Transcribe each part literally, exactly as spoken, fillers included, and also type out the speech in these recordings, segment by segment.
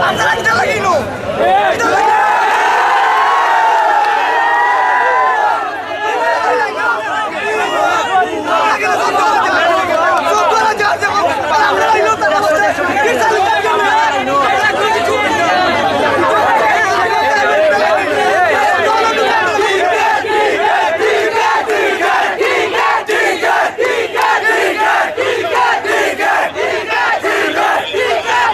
আপনারা কিতা লাগাইলো? কিতা লাগাইলো?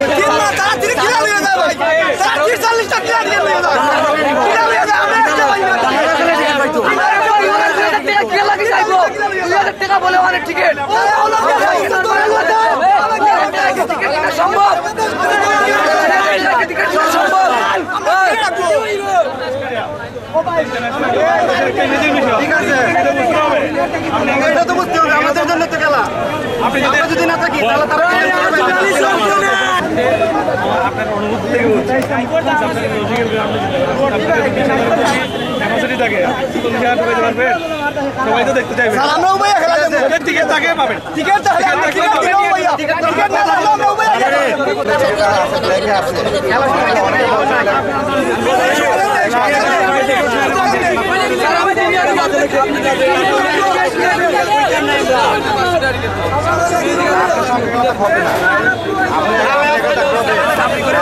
তিন মাস তারা তিন কিলা লইয়া যায় ভাই? তারা তিরিশ চল্লিশটা কিলা নিয়ে লইয়া যায়? কিলা লইয়া যায়? আমরা একটা ভাই না। দুই হাজার টাকা লাগি যাইবো। দুই হাজার টাকা বলে অনেক টিকিট। টিকিট কিনা সম্ভব? টিকিট কিনা সম্ভব? ঠিক আছে, এটা তো বুঝতে হবে, আমাদের জন্য তো খেলা। আমরা যদি না থাকি, তাহলে তারা আপনার অনুভূতি থেকে বলছি। আপনার লজিক্যাল গ্রাউন্ডে যদি ক্যাপাসিটি থাকে, চল্লিশ হাজার ঢুকাইতে পারবেন? সবাই তো দেখতে চাইবে। স্যার, আমরা উবাইয়া খেলা দেখবো। টিকিট থাকে পাবেন। টিকিট তাহলে আমরা টিকিট দিলাম ভাইয়া। টিকিট না থাকলে আমরা উবাইয়া খেলা দেখবো।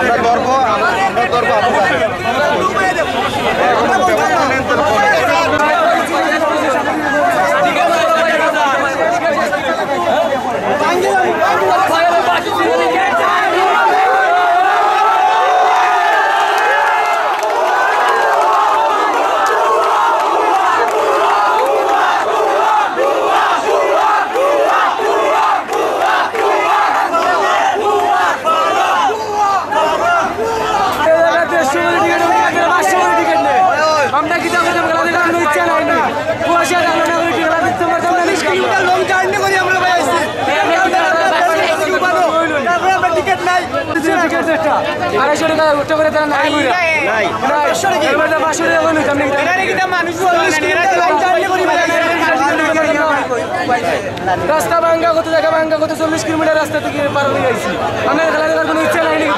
আমরা ধরবো, আমরা ধরবো, আপনারা আমরা কিতা করতাম? খেলা দেখার কোনো ইচ্ছা নাই না। কুয়াশা জানো না করে খেলা দেখতে পারতাম না। তিরিশ কিলোমিটার লং জার্নি করি আমরা ভাই আইছি। তারপরে আমরা টিকিট নাই। টিকিট একটা আড়াইশো টাকা উঠতে করে তারা নাই কইরা। নাই। নাই। এবার তো পাঁচশো টাকা করে নিতাম না। এরা কিতা মানুষ চল্লিশ কিলোমিটার লং জার্নি করি ভাই আইছি। রাস্তা ভাঙ্গা, কত জায়গা ভাঙ্গা, কত চল্লিশ কিলোমিটার রাস্তা থেকে পার হয়ে আইছি। আমরা খেলা দেখার কোনো ইচ্ছা নাই নাকি?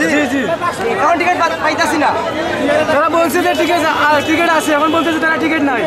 জি, জি। এখন টিকিট পা-, পাইতাছি না। তারা বলছে যে টিকিট, আ, টিকিট আছে, এখন বলতেছে তারা টিকিট নাই।